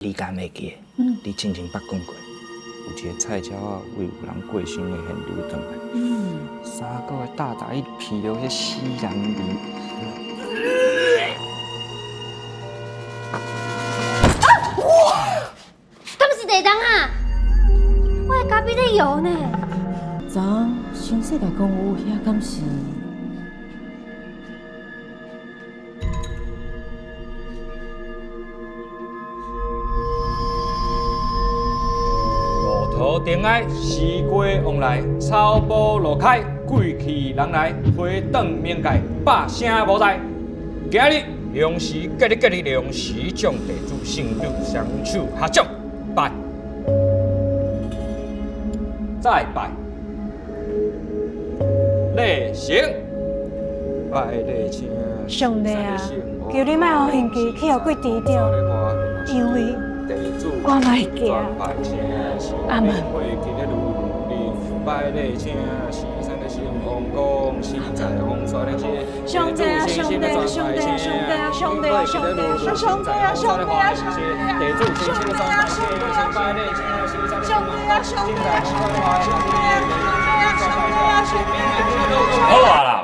你敢會記得？你進前捌講過，有一個菜鳥仔為有人過身的現場轉來，三個月大大伊鼻著彼死人味。哇！敢是地動啊？我的咖啡咧搖呢。昨昏新世界公寓遐敢是？路途平安，时过往来，草埔路开，贵气人来，花转冥界，百声无在。今日良时吉日吉日良时，将地主圣女双手合掌拜，再拜，礼成，拜礼请。上帝啊，求你莫予刑期去予鬼甜著，因為我嘛會驚。阿門。上帝啊，上帝啊，上帝啊，上帝啊，上帝啊，上帝啊，上帝啊，上帝啊，上帝啊，上帝啊，上帝啊，上帝啊，上帝啊，上帝啊，上帝啊，上帝啊，好啊啦，